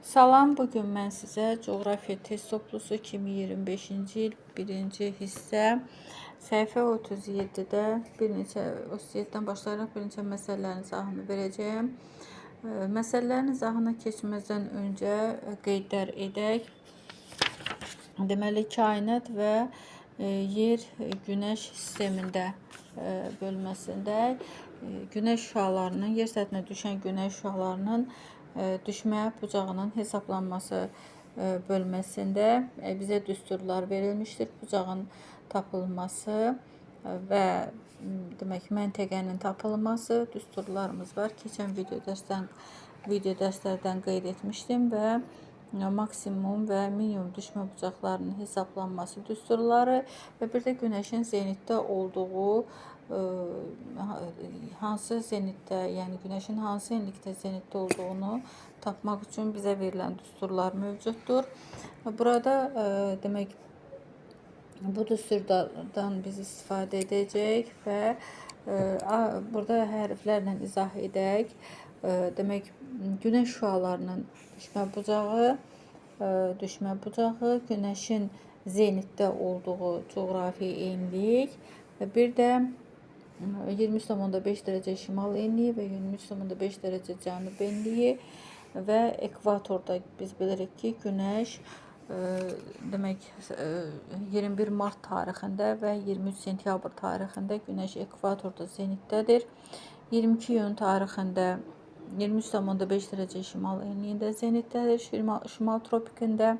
Salam, bu gün mən sizə coğrafiya test toplusu 2025-ci il birinci hissə səhifə 37-də bir neçə 37-dən başlayaraq bir neçə məsələlərin izahını verəcəyəm. Məsələlərin izahına keçməzdən öncə qeydlər edək. Deməli, kainat və yer günəş sistemində bölməsində günəş şüalarının, yer səthinə düşən günəş şüalarının düşmə bucağının hesablanması bölməsində bizə düsturlar verilmişdir. Bucağın tapılması və demək məntəqənin tapılması düsturlarımız var. Keçən video dərslərdən qeyd etmişdim və maksimum və minimum düşmə bucaqlarının hesablanması düsturları və bir də günəşin zenitdə olduğu hansı zenitdə, yəni günəşin hansı enlikdə zenitdə olduğunu tapmaq üçün bizə verilən düsturlar mövcuddur. Burada demək bu düsturdan biz istifadə edəcəyik və burada hərflərlə izah edək. Demək, günəş şüalarının düşmə bucağı, günəşin zenitdə olduğu coğrafi enlik və bir də 23,5 dərəcə şimal enliyi və 23,5 dərəcə cənub enliyi və ekvatorda biz bilirik ki, günəş demək 21 mart tarixində və 23 sentyabr tarixində günəş ekvatorda zenitdədir. 22 iyun tarixində 23,5 dərəcə şimal enliyində zenitdədir, şimal tropikində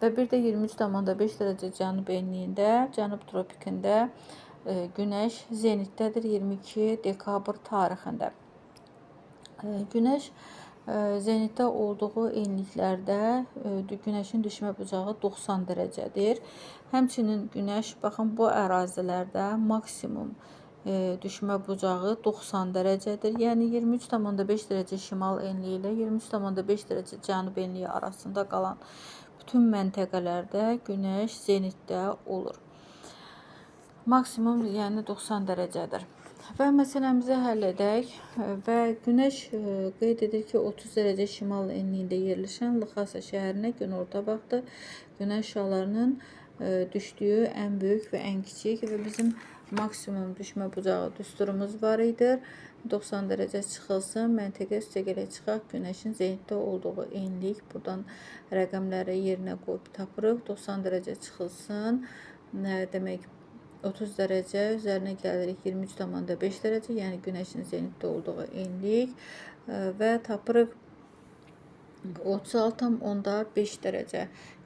və bir də 23,5 dərəcə cənub enliyində, cənub tropikində günəş zenitdədir 22 dekabr tarixində. Günəş zenitdə olduğu enliklərdə günəşin düşmə bucağı 90 dərəcədir. Həmçinin günəş, baxın, bu ərazilərdə maksimum düşmə bucağı 90 dərəcədir. Yəni 23,5 dərəcə şimal enliyi ilə 23,5 dərəcə cənub enliyi arasında qalan bütün məntəqələrdə günəş zenitdə olur. Maksimum, yəni 90 dərəcədir. Və məsələmizi həll edək və günəş qeyd edir ki, 30 dərəcə şimal enliyində yerləşən Lxasa şəhərinə günorta vaxtı günəş şüalarının düşdüyü ən böyük və ən kiçik və bizim maksimum düşmə bucağı düsturumuz var idi. 90 dərəcə çıxılsın, məntəqə üstə gələk çıxaq, günəşin zenitdə olduğu enlik, buradan rəqəmləri yerinə qoyub tapırıq. 90 dərəcə çıxılsın, demək 30 dərəcə üzərinə gəlirik 23,5 dərəcə, yəni günəşin zenitdə olduğu enlik və tapırıq 36,5 dərəcə.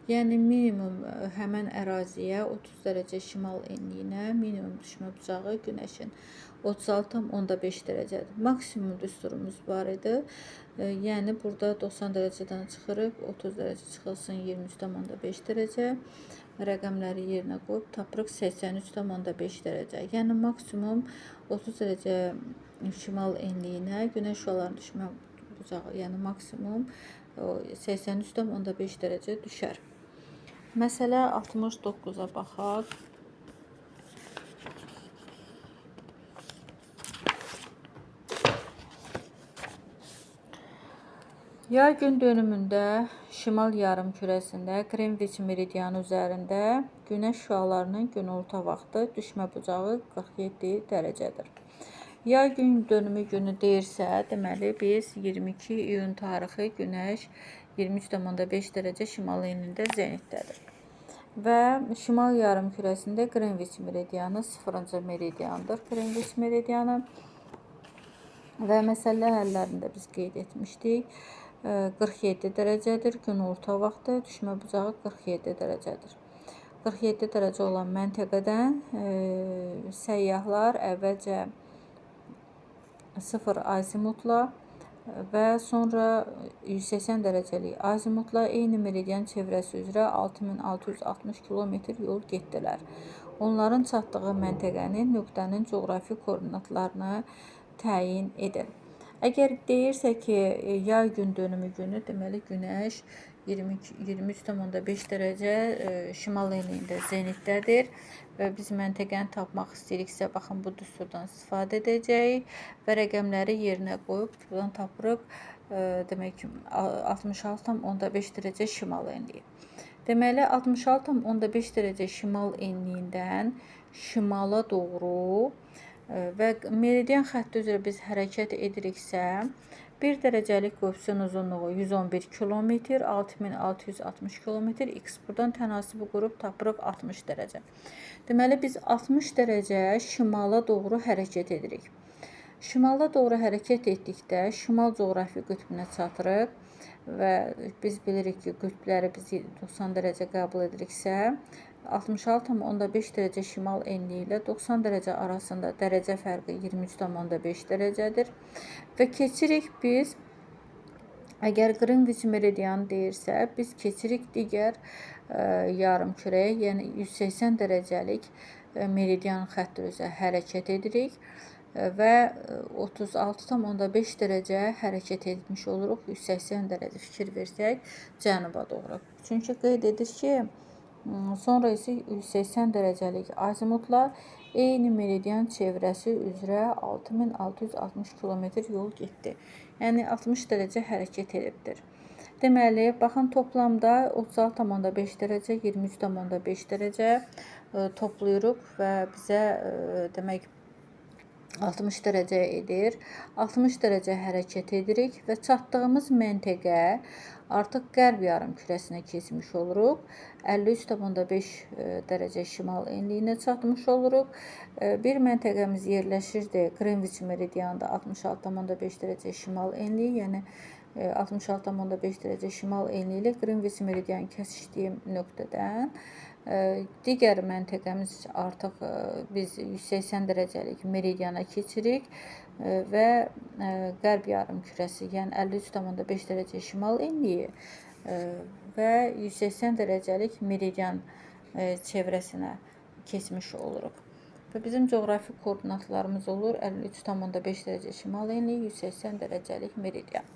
Yəni minimum həmən əraziyə 30 dərəcə şimal enliyinə minimum düşmə bucağı günəşin 36,5 dərəcədir. Maksimum düsturumuz var idi. Yəni burada 90 dərəcədən çıxırıq, 30 dərəcə çıxılsın 23,5 dərəcə. Rəqəmləri yerinə qoyub tapırıq 83,5 dərəcə. Yəni maksimum 30 dərəcə şimal enliyinə günəş şüalarının düşmə bucağı, yəni maksimum 83,5 dərəcə düşər. Məsələ 69-a baxaq. Yay gün dönümündə şimal yarımkürəsində Greenwich meridianı üzərində günəş şüalarının günorta vaxtı düşmə bucağı 47 dərəcədir. Yay gün dönümü günü deyirsə, deməli biz 22 iyun tarixi günəş 23,5 dərəcə şimal enliyində zenitdədir. Və şimal yarımkürəsində Greenwich meridianı 0-cı meridiandır. Greenwich meridianı və məsələ həllərində biz qeyd etmişdik. 47 dərəcədir. Günorta vaxtı düşmə bucağı 47 dərəcədir. 47 dərəcə olan məntəqədən səyyahlar əvvəlcə 0 azimutla və sonra 180 dərəcəlik azimutla eyni meridian çevrəsi üzrə 6660 kilometr yol getdilər. Onların çatdığı məntəqənin nöqtənin coğrafi koordinatlarını təyin edin. Əgər deyirsə ki, yay gün dönümü günü, deməli günəş 23,5 dərəcə şimal enliyində zenitdədir və biz məntəqəni tapmaq istəyiriksə, baxın bu düsturdan istifadə edəcəyik və rəqəmləri yerinə qoyub buradan tapırıq. demək 66,5 dərəcə şimal enliyi. Deməli 66,5 dərəcə şimal enliyindən şimala doğru və meridian xətti üzrə biz hərəkət ediriksə, 1 dərəcəlik qövsün uzunluğu 111 kilometr, 6660 kilometr, x buradan tənasibi qurub tapırıq 60 dərəcə. Deməli biz 60 dərəcə şimala doğru hərəkət edirik. Şimala doğru hərəkət etdikdə şimal coğrafi qütbünə çatırıq və biz bilirik ki, qütbləri biz 90 dərəcə qəbul ediriksə, 66,5 dərəcə şimal enliyi ilə 90 dərəcə arasında dərəcə fərqi 23,5 dərəcədir. Və keçirik biz, əgər Greenwich meridianı deyirsə, biz keçirik digər yarımkürəyə, yəni 180 dərəcəlik meridian xətti üzrə hərəkət edirik və 36,5 dərəcə hərəkət etmiş oluruq, 180 dərəcə fikir versək cənuba doğru. Çünki qeyd edir ki, sonra isə 180 dərəcəlik azimutla eyni meridian çevrəsi üzrə 6660 kilometr yol getdi. Yəni 60 dərəcə hərəkət edibdir. Deməli, baxın toplamda 36,5 dərəcə, 23,5 dərəcə toplayırıq və bizə demək 60 dərəcə edir. 60 dərəcə hərəkət edirik və çatdığımız məntəqə artıq qərb yarımkürəsinə keçmiş oluruq. 53,5 dərəcə şimal enliyinə çatmış oluruq. Bir məntəqəmiz yerləşirdi Greenwich meridianında 66,5 dərəcə şimal enliyi, yəni 66,5 dərəcə şimal enliyi ilə Greenwich meridian kəsişdiyi nöqtədən digər məntəqəmiz artıq biz 180 dərəcəlik meridiana keçirik və qərb yarımkürəsi, yəni 53,5 dərəcə şimal enliyi və 180 dərəcəlik meridian çevrəsinə keçmiş oluruq. Və bizim coğrafi koordinatlarımız olur 53,5 dərəcə şimal enliyi, 180 dərəcəlik meridian.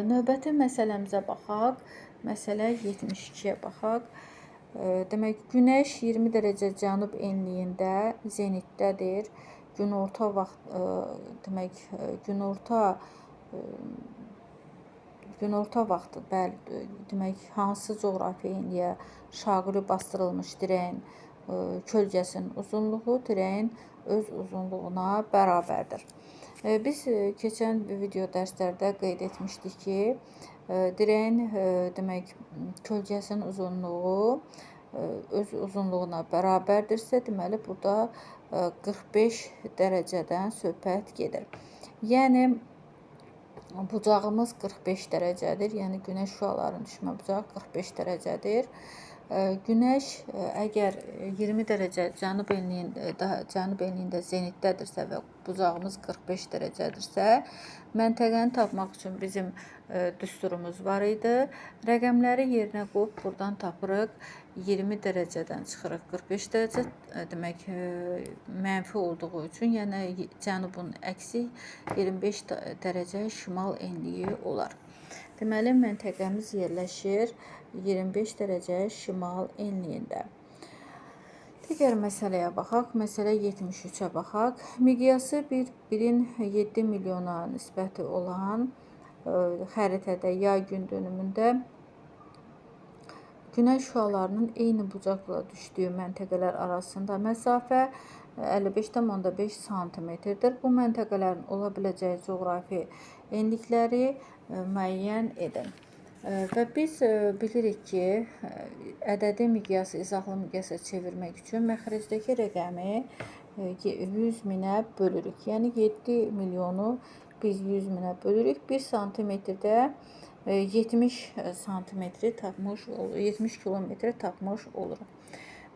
Növbəti məsələmizə baxaq. Məsələ 72-yə baxaq. Demək, Günəş 20 dərəcə cənub enliyində zenitdədir. Günorta vaxt, demək, günorta vaxtı, bəli, demək, hansı coğrafi enliyə şaquli bastırılmış dirəyin kölgəsinin uzunluğu dirəyin öz uzunluğuna bərabərdir. Biz keçən video dərslərdə qeyd etmişdik ki, dirəyin demək, kölgəsinin uzunluğu öz uzunluğuna bərabərdirsə, deməli, burada 45 dərəcədən söhbət gedir. Yəni, bucağımız 45 dərəcədir, yəni günəş şüalarının düşmə bucağı 45 dərəcədir. Günəş əgər 20 dərəcə cənub enliyində zenitdədirsə və bucağımız 45 dərəcədirsə, məntəqəni tapmaq üçün bizim düsturumuz var idi. Rəqəmləri yerinə qoyub buradan tapırıq. 20 dərəcədən çıxırıq 45 dərəcə, demək mənfi olduğu üçün, yəni cənubun əksi 25 dərəcə şimal enliyi olar. Deməli, məntəqəmiz yerləşir 25 dərəcə şimal enliyində. Digər məsələyə baxaq. Məsələ 73-ə baxaq. Miqyası 1-in 7 milyona nisbəti olan xəritədə yay gün dönümündə günəş şüalarının eyni bucaqla düşdüyü məntəqələr arasında məsafə 55,5 santimetrdir. Bu məntəqələrin ola biləcəyi coğrafi enlikləri müəyyən edin. Və biz bilirik ki, ədədi miqyası izahlı miqyasa çevirmək üçün məxrəcdəki rəqəmi 100 minə bölürük. Yəni 7 milyonu biz 100 minə bölürük. 1 santimetrdə 70 santimetri tapmış olur, 70 kilometri tapmış oluruq.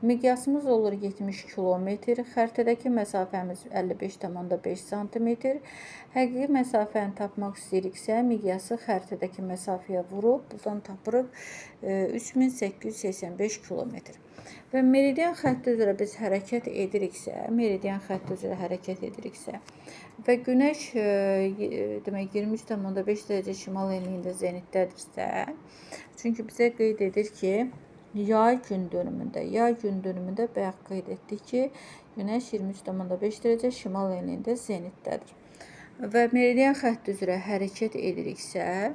Miqyasımız olur 70 kilometr. Xəritədəki məsafəmiz 55,5 santimetr. Həqiqi məsafəni tapmaq istəyiriksə, miqyası xəritədəki məsafəyə vurub, buradan tapırıq 3885 kilometr. Və meridian xətti üzrə biz hərəkət ediriksə, və günəş demək 23,5 dərəcə şimal enliyində zenitdədirsə, çünki bizə qeyd edir ki, yay gün dönümündə, bayaq qeyd etdik ki, günəş 23,5 dərəcə şimal enliyində zenitdədir. Və meridian xətti üzrə hərəkət ediriksə,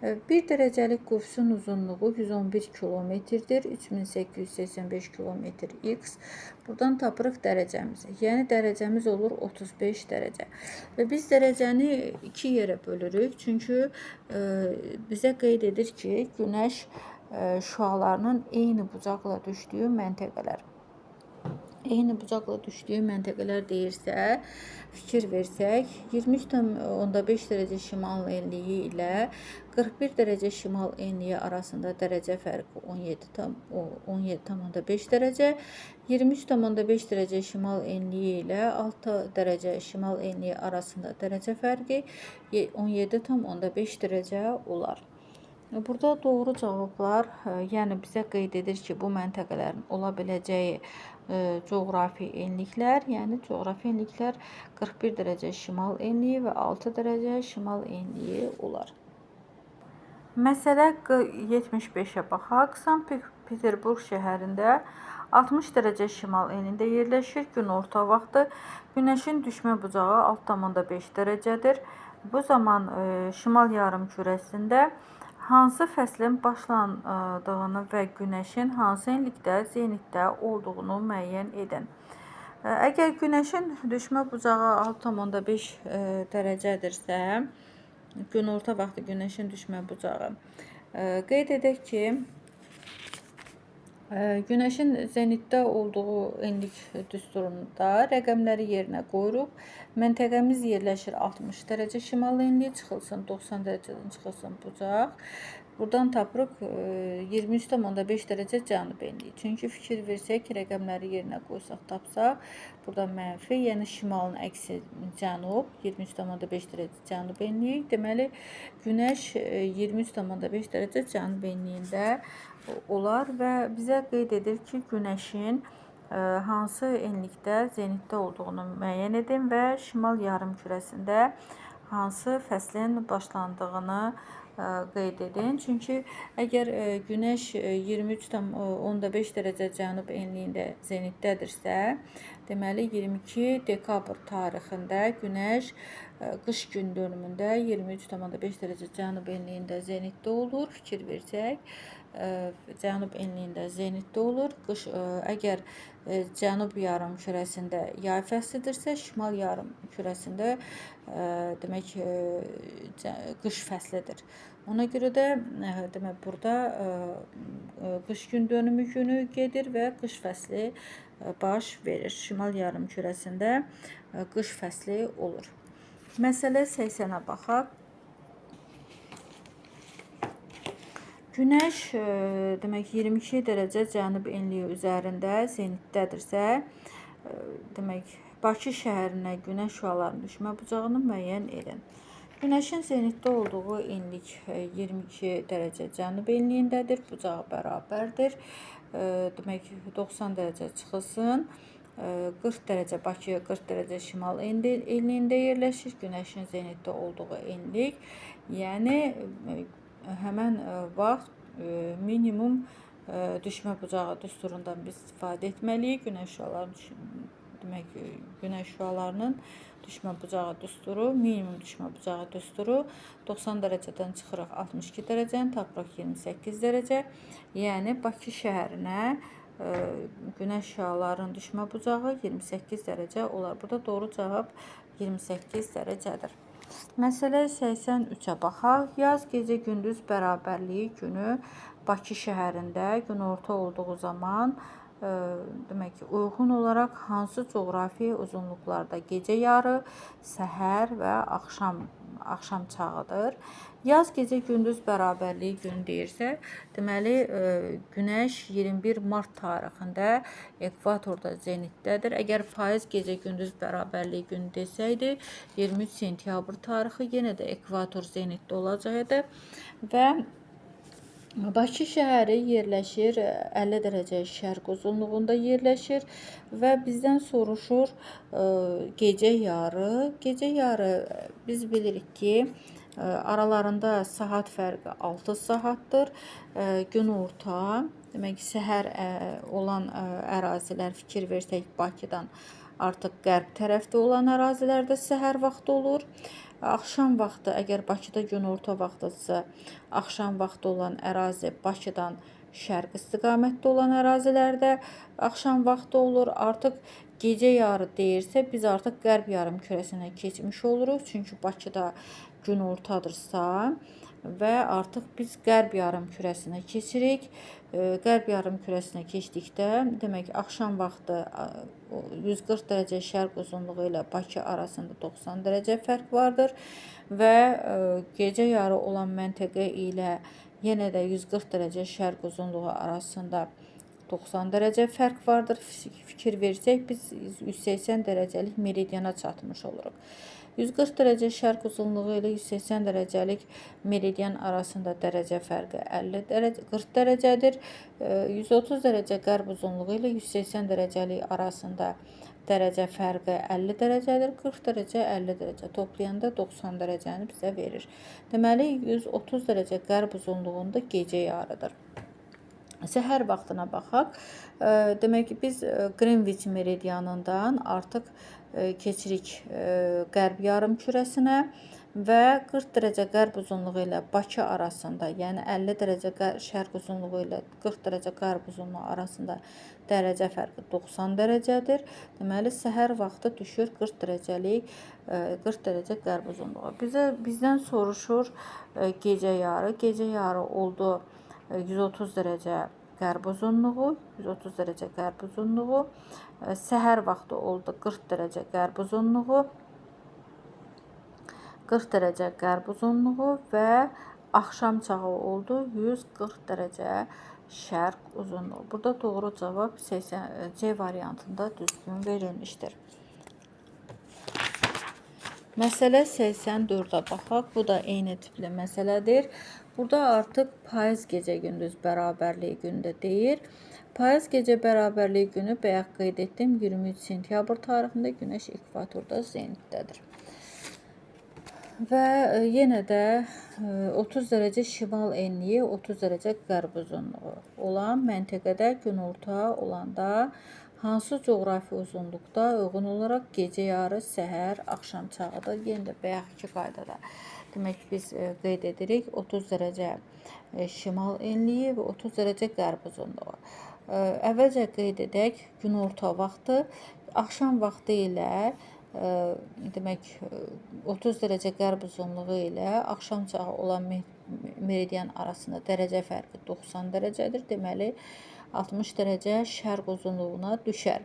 1 dərəcəlik qövsün uzunluğu 111 kilometrdir. 3885 kilometr x. Buradan tapırıq dərəcəmizi. Yəni dərəcəmiz olur 35 dərəcə. Və biz dərəcəni iki yerə bölürük. Çünki bizə qeyd edir ki, günəş şüalarının eyni bucaqla düşdüyü məntəqələr. Eyni bucaqla düşdüyü məntəqələr deyirsə, fikir versək, 23,5 dərəcə şimal enliyi ilə 41 dərəcə şimal enliyi arasında dərəcə fərqi 17,5 dərəcə, 23,5 dərəcə şimal enliyi ilə 6 dərəcə şimal enliyi arasında dərəcə fərqi 17,5 dərəcə olar. Burada doğru cavablar, yəni bizə qeyd edir ki, bu məntəqələrin ola biləcəyi coğrafi enliklər, yəni coğrafi enliklər 41 dərəcə şimal enliyi və 6 dərəcə şimal enliyi olar. Məsələ 75-ə baxaq. Sankt-Peterburq şəhərində 60 dərəcə şimal enliyində yerləşir. Günorta vaxtı günəşin düşmə bucağı 6,5 dərəcədir. Bu zaman şimal yarımkürəsində hansı fəslin başlandığını və günəşin hansı enlikdə zenitdə olduğunu müəyyən edin. Əgər günəşin düşmə bucağı 6,5 dərəcədirsə, günorta vaxtı günəşin düşmə bucağı. Qeyd edək ki, günəşin zenitdə olduğu enlik düsturunda rəqəmləri yerinə qoyuruq. Məntəqəmiz yerləşir 60 dərəcə şimal enliyi, çıxılsın 90 dərəcədən çıxılsın bucaq. Buradan tapırıq 23,5 dərəcə cənub enliyi. Çünki fikir versək, rəqəmləri yerinə qoysaq, tapsaq, burada mənfi, yəni şimalın əksi cənub, 23,5 dərəcə cənub enliyi. Deməli, günəş 23,5 dərəcə cənub enliyində olar və bizə qeyd edir ki, günəşin hansı enlikdə, zenitdə olduğunu müəyyən edin və şimal yarımkürəsində hansı fəslin başlandığını qeyd edin. Çünki əgər günəş 23,5 dərəcə cənub enliyində zenitdədirsə, deməli 22 dekabr tarixində günəş qış gün dönümündə 23,5 dərəcə cənub enliyində zenitdə olur. Fikir versək, cənub enliyində zenitdə olur. Qış, əgər cənub yarımkürəsində yay fəslidirsə, şimal yarımkürəsində demək qış fəslidir. Ona görə də demək burada qış gün dönümü günü gedir və qış fəsli baş verir. Şimal yarımkürəsində qış fəsli olur. Məsələ 80-ə baxaq. Günəş demək 22 dərəcə cənub enliyi üzərində zenitdədirsə, demək Bakı şəhərinə günəş şüalarının düşmə bucağını müəyyən edin. Günəşin zenitdə olduğu enlik 22 dərəcə cənub enliyindədir, bucağı bərabərdir. Demək 90 dərəcə çıxılsın. 40 dərəcə Bakı 40 dərəcə şimal enliyində yerləşir. Günəşin zenitdə olduğu enlik. Yəni həmən vaxt minimum düşmə bucağı düsturundan biz istifadə etməliyik. Günəş şüalarının demək günəş şüalarının düşmə bucağı düsturu, minimum düşmə bucağı düsturu 90 dərəcədən çıxırıq 62 dərəcəni, tapırıq 28 dərəcə. Yəni Bakı şəhərinə günəş şüalarının düşmə bucağı 28 dərəcə olar. Burada doğru cavab 28 dərəcədir. Məsələ 83-ə baxaq. Yaz gecə gündüz bərabərliyi günü Bakı şəhərində günorta olduğu zaman demək ki, uyğun olaraq hansı coğrafi uzunluqlarda gecə yarı, səhər və axşam çağıdır. Yaz gecə gündüz bərabərliyi günü deyirsə, deməli günəş 21 mart tarixində ekvatorda zenitdədir. Əgər payız gecə gündüz bərabərliyi günü desəydi, 23 sentyabr tarixi yenə də ekvator zenitdə olacaqdı və Bakı şəhəri yerləşir 50 dərəcə şərq uzunluğunda yerləşir və bizdən soruşur gecə yarı. Gecə yarı biz bilirik ki, aralarında saat fərqi 6 saatdır. Günorta, demək səhər olan ərazilər fikir versək Bakıdan Artıq qərb tərəfdə olan ərazilərdə səhər vaxtı olur. Axşam vaxtı, əgər Bakıda günorta vaxtıdırsa, axşam vaxtı olan ərazi Bakıdan şərq istiqamətdə olan ərazilərdə axşam vaxtı olur. Artıq gecə yarı deyirsə, biz artıq qərb yarımkürəsinə keçmiş oluruq. Çünki Bakıda günortadırsa və artıq biz qərb yarımkürəsinə keçirik. Qərb yarımkürəsinə keçdikdə, demək, axşam vaxtı 140 dərəcə şərq uzunluğu ilə Bakı arasında 90 dərəcə fərq vardır və gecə yarı olan məntəqə ilə yenə də 140 dərəcə şərq uzunluğu arasında 90 dərəcə fərq vardır. Fikir versək, biz 180 dərəcəlik meridiana çatmış oluruq. 140 dərəcə şərq uzunluğu ilə 180 dərəcəlik meridian arasında dərəcə fərqi 50 dərəcə, 40 dərəcədir. 130 dərəcə qərb uzunluğu ilə 180 dərəcəlik arasında dərəcə fərqi 50 dərəcədir. 40 dərəcə, 50 dərəcə toplayanda 90 dərəcəni bizə verir. Deməli, 130 dərəcə qərb uzunluğunda gecə yarıdır. Səhər vaxtına baxaq. Demək ki, biz Greenwich meridianından artıq keçirik qərb yarımkürəsinə və 40 dərəcə qərb uzunluğu ilə Bakı arasında, yəni 50 dərəcə şərq uzunluğu ilə 40 dərəcə qərb uzunluğu arasında dərəcə fərqi 90 dərəcədir. Deməli, səhər vaxtı düşür 40 dərəcəlik 40 dərəcə qərb uzunluğu. Bizdən soruşur gecə yarı. Gecə yarı oldu 130 dərəcə qərb uzunluğu, 130 dərəcə qərb uzunluğu. Səhər vaxtı oldu 40 dərəcə qərb uzunluğu, 40 dərəcə qərb uzunluğu və axşam çağı oldu 140 dərəcə şərq uzunluğu. Burada doğru cavab C variantında düzgün verilmişdir. Məsələ 84-ə baxaq. Bu da eyni tipli məsələdir. Burada artıq payız gecə-gündüz bərabərliyi günü də deyir. Payız gecə bərabərliyi günü bayaq qeyd etdim, 23 sentyabr tarixində günəş ekvatorda zenitdədir. Və yenə də 30 dərəcə şimal enliyi, 30 dərəcə qərb uzunluğu olan məntəqədə günorta olanda hansı coğrafi uzunluqda uyğun olaraq gecə yarı, səhər, axşam çağıdır? Yenə də bayaqki qaydada. Demək, biz qeyd edirik 30 dərəcə şimal enliyi və 30 dərəcə qərb uzunluğu. Əvvəlcə qeyd edək, günorta vaxtı, axşam vaxtı ilə demək 30 dərəcə qərb uzunluğu ilə axşam çağı olan meridian arasında dərəcə fərqi 90 dərəcədir. Deməli, 60 dərəcə şərq uzunluğuna düşər.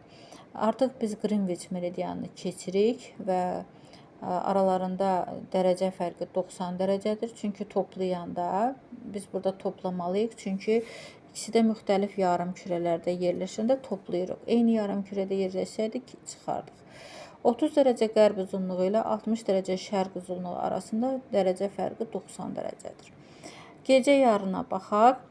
Artıq biz Greenwich meridianını keçirik və aralarında dərəcə fərqi 90 dərəcədir. Çünki toplayanda biz burada toplamalıyıq. Çünki ikisi də müxtəlif yarımkürələrdə yerləşəndə toplayırıq. Eyni yarımkürədə yerləşsəydik çıxardıq. 30 dərəcə qərb uzunluğu ilə 60 dərəcə şərq uzunluğu arasında dərəcə fərqi 90 dərəcədir. Gecə yarına baxaq.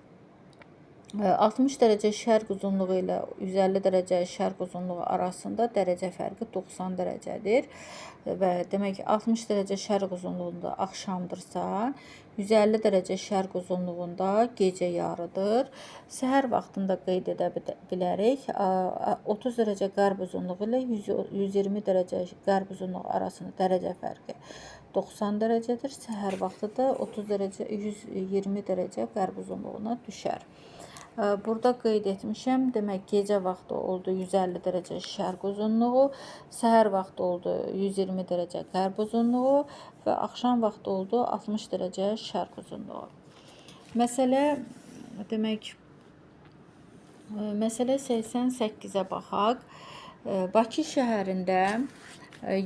60 dərəcə şərq uzunluğu ilə 150 dərəcə şərq uzunluğu arasında dərəcə fərqi 90 dərəcədir. Və demək 60 dərəcə şərq uzunluğunda axşamdırsa, 150 dərəcə şərq uzunluğunda gecə yarıdır. Səhər vaxtında qeyd edə bilərik. 30 dərəcə qərb uzunluğu ilə 120 dərəcə qərb uzunluğu arasında dərəcə fərqi 90 dərəcədir. Səhər vaxtı da 30 dərəcə 120 dərəcə qərb uzunluğuna düşər. Burada qeyd etmişəm, demək gecə vaxtı oldu 150 dərəcə şərq uzunluğu, səhər vaxtı oldu 120 dərəcə qərb uzunluğu və axşam vaxtı oldu 60 dərəcə şərq uzunluğu. Məsələ, demək, məsələ 88-ə baxaq. Bakı şəhərində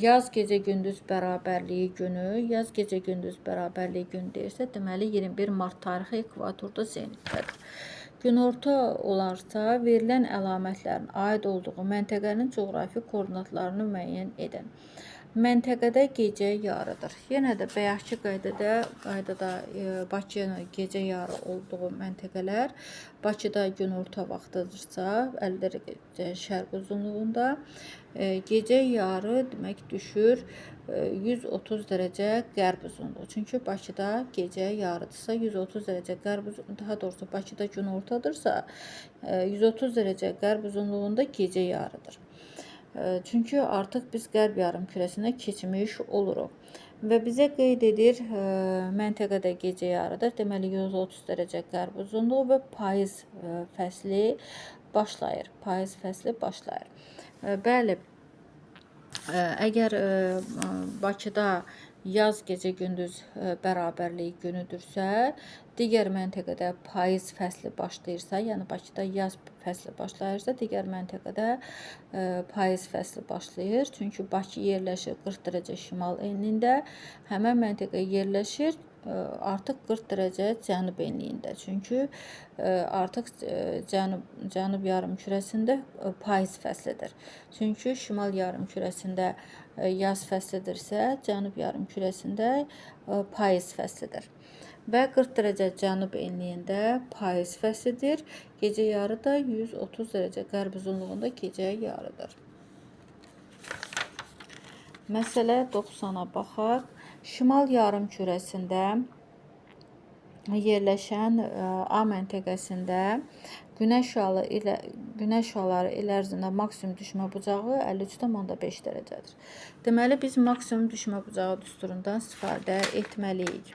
yaz gecə-gündüz bərabərliyi günü, yaz gecə-gündüz bərabərliyi günü deyirsə, deməli 21 mart tarixi ekvatorda zenitdədir. Günorta olarsa, verilən əlamətlərin aid olduğu məntəqənin coğrafi koordinatlarını müəyyən edin. Məntəqədə gecə yarıdır. Yenə də bayaqki qaydada Bakının gecə yarı olduğu məntəqələr Bakıda günorta vaxtıdırsa, 50 dərəcə şərq uzunluğunda, gecə yarı demək düşür 130 dərəcə qərb uzunluğu. Çünki Bakıda gecə yarıdırsa, 130 dərəcə qərb uzunluğu, daha doğrusu Bakıda günortadırsa, 130 dərəcə qərb uzunluğunda gecə yarıdır. Çünki artıq biz qərb yarımkürəsinə keçmiş oluruq. Və bizə qeyd edir, məntəqədə gecə yarıdır. Deməli, 130 dərəcə qərb uzunluğu və payız fəsli başlayır. Payız fəsli başlayır. Bəli, əgər Bakıda yaz gecə-gündüz bərabərlik günüdürsə, digər məntəqədə payız fəsli başlayırsa, yəni Bakıda yaz fəsli başlayırsa, digər məntəqədə payız fəsli başlayır. Çünki Bakı yerləşir 40 dərəcə şimal enliyində, həmən məntəqə yerləşir artıq 40 dərəcə cənub enliyində. Çünki artıq cənub yarımkürəsində payız fəslidir. Çünki şimal yarımkürəsində yaz fəslidirsə, cənub yarımkürəsində payız fəslidir. Və 40 dərəcə cənub enliyində payız fəslidir. Gecə yarı da 130 dərəcə qərb uzunluğunda gecə yarıdır. Məsələ 90-a baxaq. Şimal yarımkürəsində yerləşən A məntəqəsində günəş şüaları il ərzində maksimum düşmə bucağı 53,5 dərəcədir. Deməli, biz maksimum düşmə bucağı düsturundan istifadə etməliyik.